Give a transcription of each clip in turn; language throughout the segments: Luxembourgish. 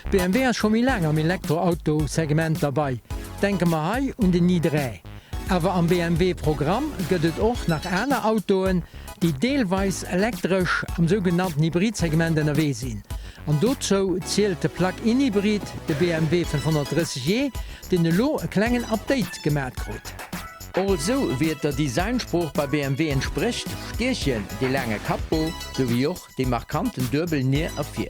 BMW ass scho méi laang am Elektroauto-Segment derbei, denke mer hei un den i3. Awer am BMW-Programm gëtt et och nach aner Autoen, déi deelweis elektresch am sougenannten Hybrid-Segment ënnerwee sinn. An dozou zielt de Plug-in-Hybrid, de BMW 530 e, deen elo e klengen Update gemat krut. Och esou wéi et der Designsprooch bei BMW entsprécht, stiechen dee laange Capot souwéi och déi markanten duebel Nier ervir.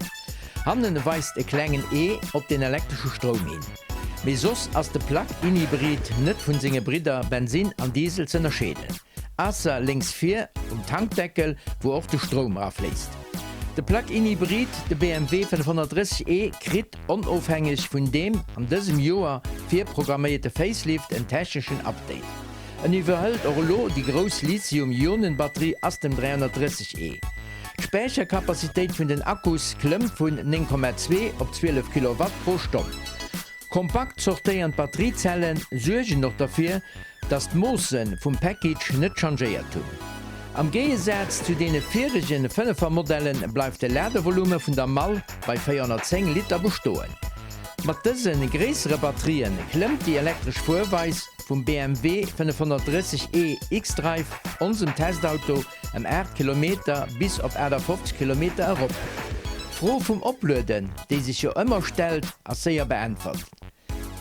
Hannen weist e klengen E op den elektresche Stroum hin. Mee soss ass de Plug-in-Hybrid net vun senge Bridder Bensin an Diesel z'ënnerscheeden. Ausser lénks vir um Tankdeckel, wou och de Stroum erafléisst. De Plug-in-Hybrid, de BMW 530 e, kritt, onofhängeg vun deem an dësem Joer virprogramméierte Facelift, en techneschen Update. En iwwerhëlt och elo déi grouss Lithium-Ionen-Batterie ass dem 330 e. D'Späicherkapazitéit vun den Akkus klëmmt vun 9,2 op 12 Kilowatt pro Stonn. Kompakt zortéiernd Batteriezelle suergen och derfir, dass d'Moosse vum Package net changéiert hunn. Am Géigesaz zu deene virege Fënnefer-Modelle bleift de Ladevolume vun der Mall bei 410 Liter bestoen. Mat dëse gréissere Batterië klëmmt déi elektresch Fuerweis vum BMW 530 e xDrive, onsem Testauto, Ëm 8 Kilometer bis op 58 Kilometer erop. D'Fro vum Oplueden, déi sech jo ëmmer stellt, ass séier beäntwert.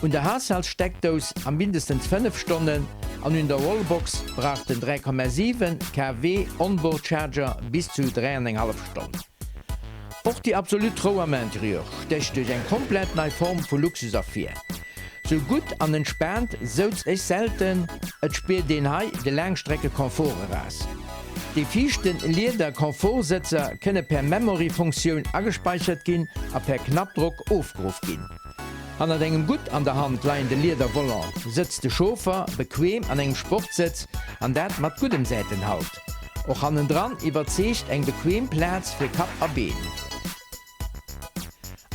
Un der Haushaltssteckdous a mindestens 5 Stonnen an un der Wallbox brauch den 3,7 kW Onboard Charger bis zu 3 an eng hallef Stonn. Och déi absolut Rou am Interieur stécht duerch eng komplett nei Form vu Luxus ervir. Sou gutt an entspaant souz ech selten, et spiert een hei de Laangstrecke-Confort eraus. Déi viischten Lieder-Confort-Sëtzer kënne per Memory-Funktioun agespäichert ginn a per Knappdrock ofgeruff ginn. Hannert engem gutt an der Hand leiende Lieder-Volant sëtzt de Chauffer bequem an engem Sportsëtz, an dat mat guddem Säitenhalt. Och hannendran iwwerzeegt eng bequem Plaz fir Kapp a Been.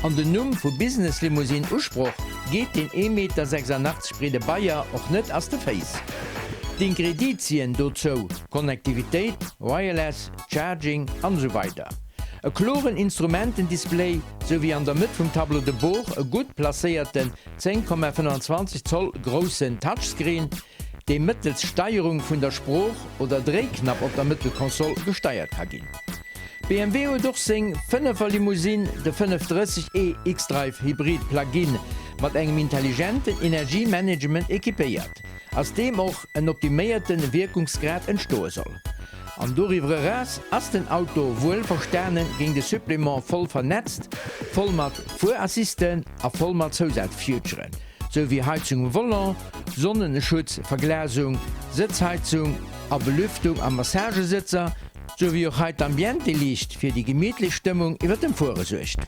An den Numm vu Business-Limousine Usproch geet deen ee Meter 86 breede Bayer och net ass de Féiss. D'Ingreditien dozou, Connectivitéit, Wireless, Charging an esou weider E kloren Instrumentendisplay, sou wéi an der Mëtt vum Tableau de bord e gutt placéierten 10,25 Zoll groussen Touchscreen, dee mëttels Steierung vun der Sprooch oder Dréiknapp op der Mëttelkonsol gesteiert ka ginn. BMW huet och seng Fënnefer Limousine, de 530 e xDrive Hybrid Plug-in, mat engem intelligenten Energiemanagement equipéiert, aus deem och en optiméierte Wierkungsgrad entstoe soll. An doriwwer eraus ass den Auto wuel verstanen géint e Supplément voll vernetzt, voll mat Fuerassisten a voll mat Zousazfeaturen. Sou wéi Heizung um Volant, Sonnenschutz, Verglasung, Sëtzheizung a Belüftung a Massagesëtzer, sou wéi och hei d'Ambienteliicht fir déi gemittlech Stëmmung iwwer dem Fuere suergt.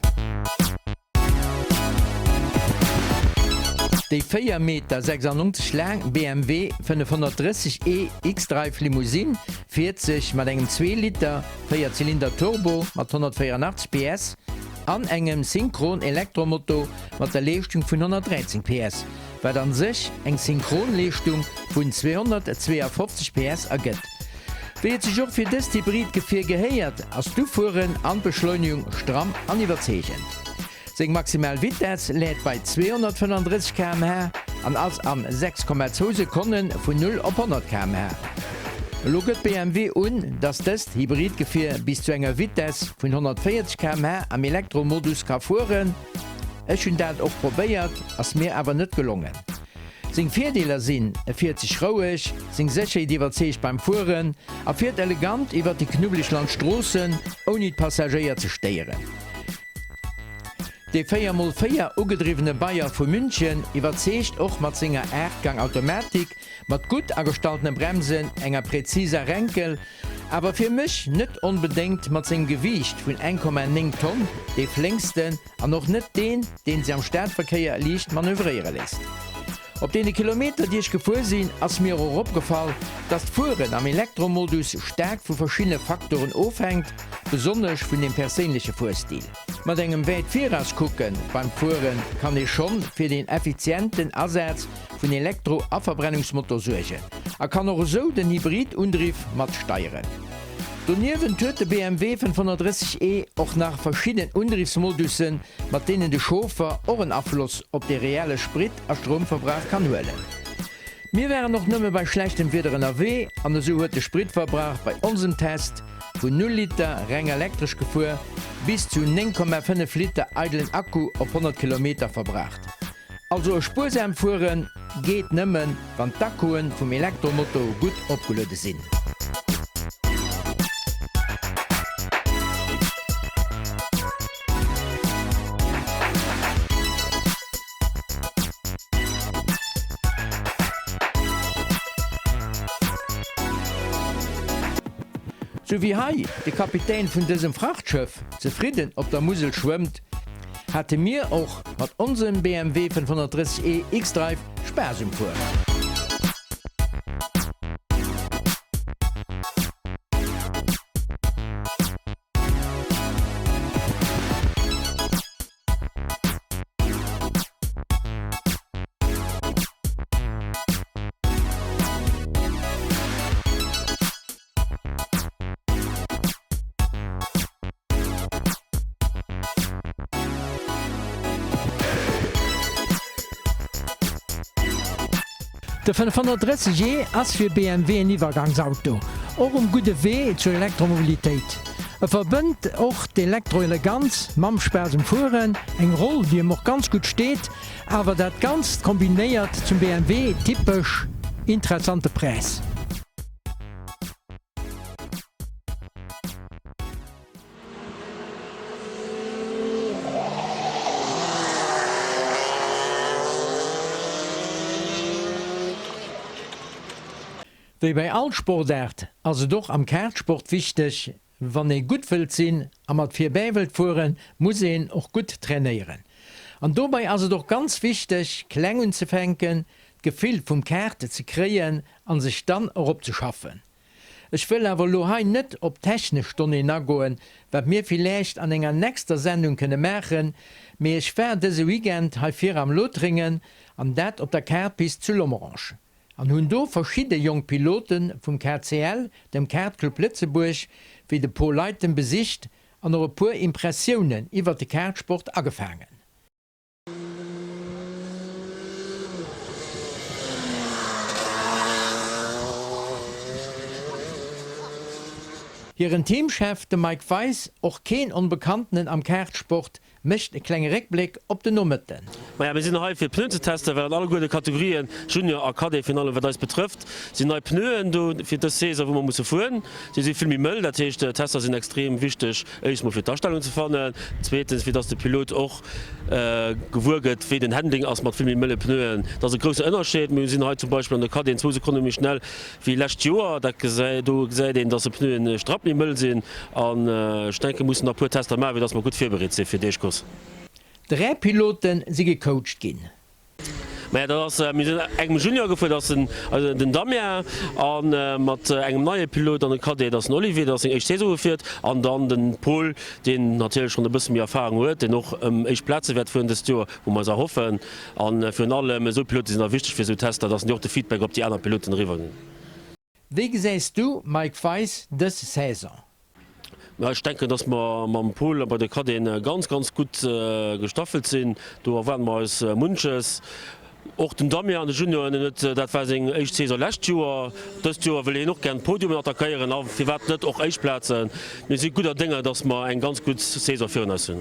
Déi 4 Meter 96 laang BMW 530 e xDrive Limousine fiert sech mat engem zwee Liter Véierzylinder Turbo mat 184 PS an engem Synchron-Elektromotor mat der Leeschtung vun 113 PS, wat an sech eng Synchronleeschtung vun 252 PS ergëtt. Wéi et sech och fir dëst Hybrid-Gefier gehéiert, ass d'Ufueren an d'Beschleunegung stramm an iwwerzeegend. Seng maximal Vitess läit bei 235 km/h an ass an 6,2 Sekonne vun 0 op 100 km/h. Elo gëtt BMW un, dass dëst Hybrid-Gefier bis zu enger Vitess vun 140 km/h am Elektromodus ka fueren. Ech hunn dat och probéiert, ass mir awer net gelongen. Seng Virdeeler sinn, e fiert sech roueg, seng Sécherheet iwwerzeegt beim Fueren a fiert elegant iwwert déi knubbeleg Landstroossen, ouni d'Passagéier ze stéieren. Dee 4 mol 4 ugedriwwene Bayer vu München iwwerzeegt och mat senger 8 Gang Automatik, mat gutt agestaltene Bremsen, enger präziser Renkel, awer fir mech net onbedéngt mat sengem Gewiicht vun 1,9 Tonn dee flénksten an och net deen, deen sech am Stadverkéier liicht manövréiere léisst. Op deene Kilometer, déi ech gefuer sinn, ass mir och opgefall, dass d'Fueren am Elektromodus staark vu verschiddene Faktoren ofhänkt, besonnesch vun dem perséinleche Fuerstil. Mat engem wäit viraus kucke beim Fuere kann ee schonn fir den effizienten Asaz vun Elektro a Verbrennungsmotor suergen a kann och esou den Hybridundriff mat steieren. Doniewent huet de BMW 530 e och nach verschidden Undriwwsmodussen, mat deenen de Chauffer och en Afloss op de reelle Sprit a Stroumverbrauch kann huelen. Mir waren och nëmme bei schlechtem Wieder ënnerwee an esou huet de Spritverbrauch bei onsem Test vun 0 Liter reng elektresch gefuer bis zu 9,5 Liter eidelen Akku op 100 Kilometer verbraucht. Also e spuersam Fuere geet nëmmen, wann d'Akkuen vum Elektromoto gutt opgeluede sinn. Sou wéi hei de Kapitän vun dësem Frachtschëff zefridden op der Musel schwëmmt, hate mir och mat onsem BMW 530 e xDrive Spaass um Fueren. De 530 e ass fir BMW en Iwwergangsauto, och um gudde Wee zur Elektromobilitéit. E verbënnt och d'Elektro-Eleganz mam Spaass um Fueren, eng Roll déi em och ganz gutt steet, awer dat Ganzt kombinéiert zum BMW typesch interessante Präis. Wéi bei all Sportaart ass et och am Kartsport wichteg, wann ee gutt wëllt sinn a mat virbäi wëllt fueren, muss een och gutt trainéieren. An dobei ass et och ganz wichteg kleng unzefänken, d'Gefill vum Kart ze kréien an sech dann eropzeschaffen. Ech wëll awer elo hei net op technesch Donnéeën agoen, wat mir villäicht an enger nächster Sendung kënne maachen, mee ech war dëse Weekend hei vir am Lothringen an dat op der Kartpist zu Lomerange an hunn do verschidde jonk Pilote vum KCL, dem Kart Club Lëtzebuerg, wéi de Paul Leytem besicht an och e puer Impressiounen iwwert de Kartsport agefaangen. Hiren Teamchef, de Mike Weis, och keen Onbekanntenen am Kartsport, mécht e klenge Réckbléck op den Nomëtten. Maja, mir sinn hei fir Pneuen ze testen, well an alleguer de Kategorien, Junior a Cadet, virun allem wat eis betrëfft, sinn nei Pneuen do fir dës Saison, wou mer musse fueren. Si si vill méi mëll, dat heescht d'Tester sinn extrem wichteg, éischts mol fir d'Astellung ze fannen, zweetens fir dass de Pilot och gewuer gëtt, wéi den Handling ass mat vill méi mëlle Pneuen. Dat ass e groussen Ënnerscheed. Mir sinn hei zum Beispill an de Cadeten zwou Sekonne méi schnell wéi lescht Joer. Dat gesäit, do gesäit een, dass de Pneuen e Strapp méi mëll sinn. An ech denken, mir mussen nach e puer Tester maachen, fir dass mer gutt virbereet si fir déi éischt Course. 3 Pilote si gecoacht ginn. Maja, dat ass, mir sinn engem Junior gefuer, dat ass den, den Damien, a mat engem neie Pilot an de Cadet, dat ass den Olivier, dat ass seng éischt Saison gefiert, an dann den Paul, deen natierlech schonn e bësse méi Erfarung huet, deen och ëm éischt Plaze wäert fueren dëst Joer, wou mer eis erhoffen. A virun allem esou Pilote sinn da wichteg fir esou Tester, dass déi och de Feedback op déi aner Piloten eriwwer ginn. Wéi gesäis du, Mike Weis, dës Saison? Ma ech denken, dass mer mam Paul a bei de Cadeten ganz, ganz gutt gestaffelt sinn. Do erwaarde mer eis munches. Och den Damian, de Junior, en huet, dat war seng éischt Saison lescht Joer. Dëst Joer wëll hien och gären d'Podiumen attackéieren a firwat net och éischt Plazen. Mir si gudder Dénger, dass mer eng ganz gutt Saison virun eis hunn.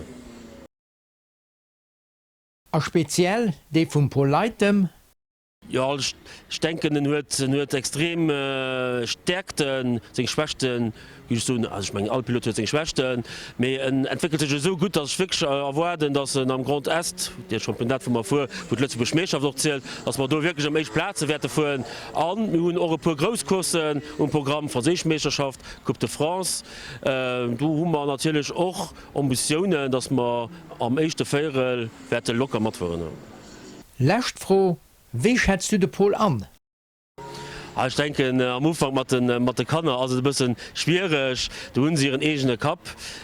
A speziell déi vum Paul Leytem. Jo, ech denken en huet, en huet extrem Stäerkten, seng Schwächten, géif ech soen, also ech mengen all Pilot huet seng Schwächten, mee en entwéckelt sech esou gutt, datt ech wierklech erwaarden, datt en am Grand Est, dee Championnat wou mer fuer, wou d'Lëtzebuerg Meeschterschaft och zielt, datt mer do wierklech ëm éischt Plaze wäerte fueren. A mir hunn och e puer grouss Courssen um Programm, franséisch Meeschterschaft, Coupe de France, do hu mer natierlech och Ambitiounen, datt mer am éischte Véierel wäerte locker matfueren. Lescht Fro, Wéi schätz du de Paul an? Ah, ech denken am Ufank mat de mat de Kanner ass et e bëssen schwiereg, do hunn se hiren eegene Kapp.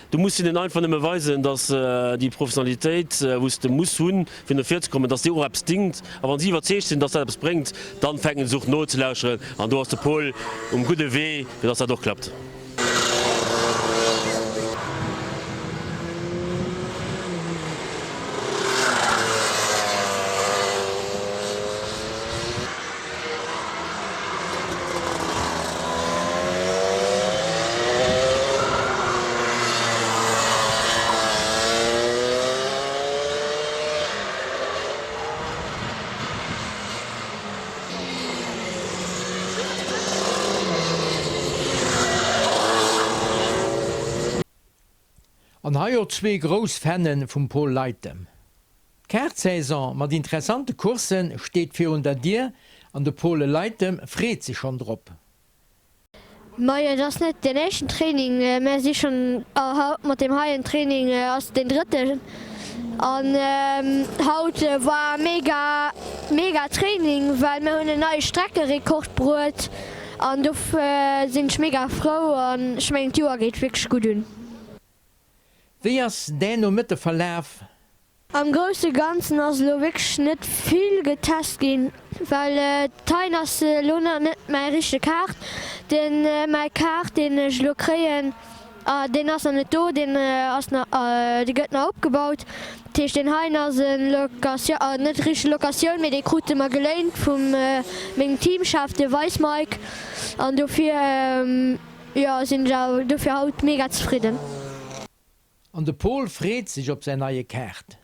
Du muss hinnen einfach nëmme weisen, dass déi Professionalitéit, wou s de muss hunn, fir no vir ze kommen, dass déi och eppes dingt. A wann si iwwerzeegt sinn, dass dat eppes bréngt, dann fänken se och nozelauschteren. An do ass de Paul um gudde Wee, fir dass dat och klappt. An hei och zwee grouss Fanne vum Pol Leytem. D'Kart-Saison mat interessante Coursse steet virun der Dier an de Pol Leytem freet sech schonn drop. Majo, et ass net deen éischten Training, mä si schonn haut mat deem heien Training ass et deen drëtten an haut war mega mega Training, well mir hunn en neie Streckerekord bruet an dofir sinn ech mega frou an ech mengen d'Joer geet wierklech gutt un. Wéi ass däin Nomëtte verlaf? Am grousse Ganzen ass elo wierklech net vill getest ginn, well d'Hein ass elo nach net mäi richtege Kart. Den mäi Kart deen ech elo kréien, deen ass nach net do, deen ass nach, dee gëtt nach opgebaut. Dat heescht deen heien ass en Location, net richteg Locatioun, mee dee krute mer geléint vum mengem Teamchef, de Weis Mike, an dofir jo sinn ech awer dofir haut mega zefridden. An de Pol freet sech op säin neie Kaart.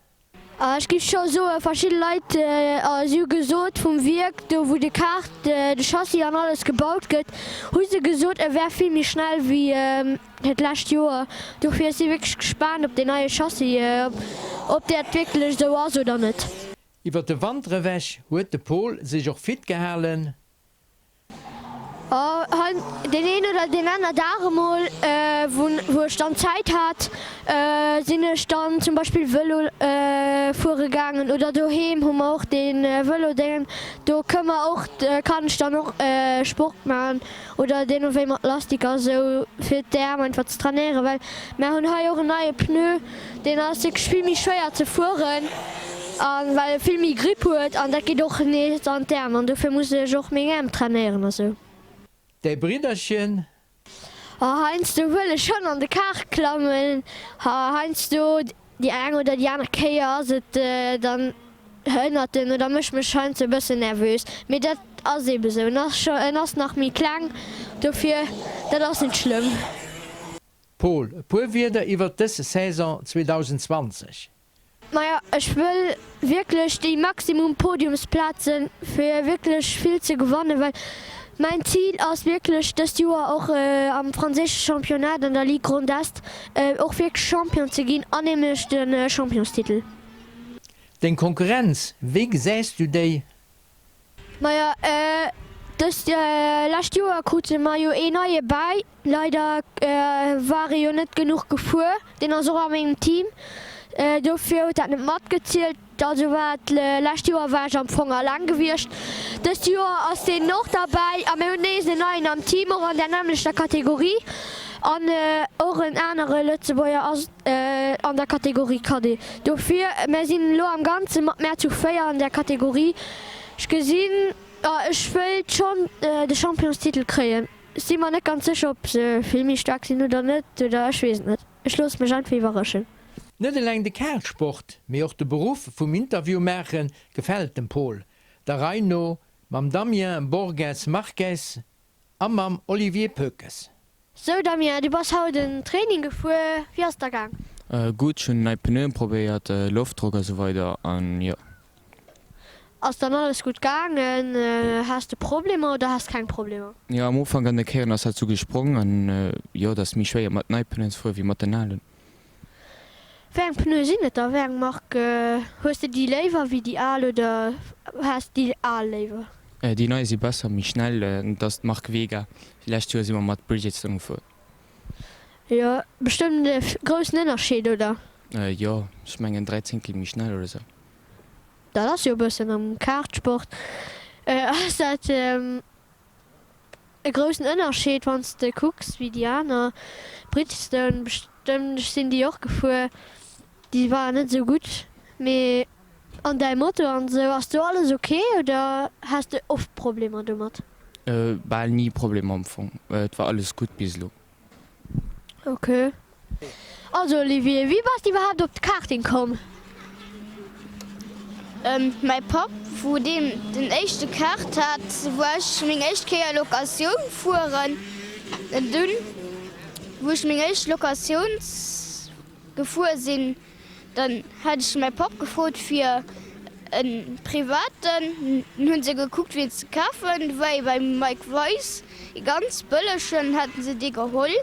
Ech giff scho soen, verschidde Leit, si hu gesot, vum Wierk, do wou de Kart, de Chassis an alles gebaut gëtt, hu se gesot, e wär vill méi schnell wéi d'lescht Joer. Dofir si wierklech gespaant op deen neie Chassis, ob dat wierklech esou ass oder net. Iwwer de Wanter ewech huet de Pol sech och fit gehalen. Deen een oder deen aner Dag emol, wou ech dann Zäit hat, sinn ech dann zum Beispill Vëlo fuere gaangen oder doheem hu mer och dee Vëlo-Déngen, do kënne mer och, kann ech dann och Sport maachen oder deemno wéi mat Lastik a sou fir d'Äerm einfach ze trainéieren, well mär hunn hei och en neie Pneu. Deen ass wierklech vill méi schwéier ze fueren an well e vill méi Grip huet an dat geet och nees an d'Äerm an dofir muss ech och meng Äerm trainéieren a sou. Däi Bridderchen? Heiansdo wëll ech schonn an de Kar klammen, heiansdo déi eng oder déi aner Kéier ass et dann hënnert en oder mécht mech heiansdo e bëssen nervös, mee dat ass eebe sou, en ass scho, en ass nach méi kleng, dofir dat ass net schlëmm. Paul, e puer Wierder iwwert dës Saison 2020. Maja, ech wëll wierklech déi maximum Podiumsplazen, fir wierklech vill ze gewannen, well mäin Zil ass wierklech dëst Joer och am franséische Championnat an der Ligue Grand Est och wierklech Champion ze ginn an nämlech de Championstitel. Deng Konkurrenz, wéi gesäis du déi? Maja, dëst lescht Joer krute mer jo een neie bäi. Leider war e jo net genuch gefuer. Deen ass och a mengem Team, dofir huet dat net matgezielt. Also war d'lescht Joer war ech am Fong alleng gewiescht. Dëst Joer ass deen och derbäi a mir hunn nees en neien am Team, och an där nämmlechter Kategorie. An och en anere Lëtzebuerger ass an der Kategorie Cadet. Dofir, mär sinn elo am Ganze mat mär zu 4 an där Kategorie. Ech gesinn, ech wéilt schonn de Championstitel kréien. Ech si mer net ganz sécher, ob se vill méi staark sinn oder net, oder ech weess et net. Ech loosse mech einfach iwwerraschen. Net eleng de Kartsport, mee och de Beruff vum Interview maache gefält dem Pol. Der Rei no mam Damien Borges Marques a mam Olivier Poekes. Sou Damien, du bass haut en Training gefuer, wéi ass et der gaang? Gutt, ech hunn nei Pneuen probéiert, Loftdrock a sou weider an jo. Ass dann alles gutt gaangen? Has de Problemer oder has keng Problemer? Jo, am Ufank an de Kéieren ass dat sou gesprong an jo, et ass méi schwéier mat nei Pneuen ze fueren wéi mat den alen. Wéi eng Pneue sinn et da? Wéi eng Mark? Hues de déi léiwer wéi déi al oder has de déi al léiwer? Déi nei si besser, méi schnell. Et ass d'Mark Vega. Lescht Joer si mer mat Bridgestone gefuer. Jo, bestëmmt e groussen Ënnerscheed, oder? Jo, ech mengen 3 Zéngtel méi schnell oder sou. Dat ass jo e bëssen am Kartsport ass dat. E groussen Ënnerscheed wann s de kucks wéi déi aner Bridgestone bestëmmt, ech sinn déi och gefuer, déi waren net esou gutt, mee an däi Moto an esou, ass do alles ok oder has de oft Problemer domat? Bal ni Problemer am Fong, et war alles gutt bis elo. Ok. Also Olivier, wéi bass de iwwerhaapt op d'Karting komm? Mäi Papp, wou deen den éischte Kart hat, wou ech meng éischt Kéier Locatioun fueren. An dunn, wou ech meng éischt Locatioun gefuer sinn, dann hat ech mäi Papp gefrot fir e privaten. Dunn hunn se gekuckt fir een ze kafen. Du war ee beim Mike Weis, ee ganz bëllegen, haten se dee geholl.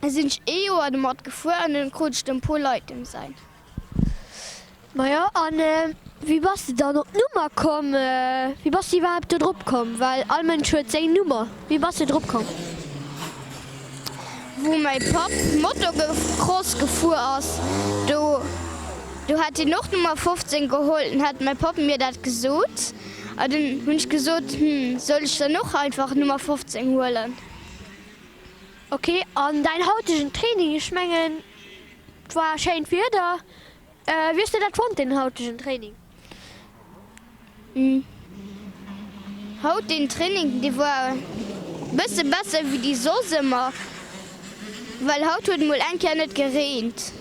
Sinn ech ee Joer domat gefuer an dunn krut ech dem Paul Leytem säin. Majo, an wéi bass de dann op d'Nummer komm? Wéi bass de iwwerhaapt do drop komm? Well all Mënsch huet seng Nummer. Wéi bass de drop komm? Wou mäi Papp Motocross gefuer ass, do do hat hien och d'Nummer 15 geholl. Dunn hat mäi Papp mir dat gesot a dunn hunn ech gesot, Hm, soll ech dann och einfach d'Nummer 15 huelen? Ok, an däin hautegen Training, ech mengen et war schéint Wieder, wéi hues de dat fonnt deen hautegen Training? Haut deen Training dee war bësse besser wéi déi soss ëmmer, well haut huet mol eng Kéier net gereent.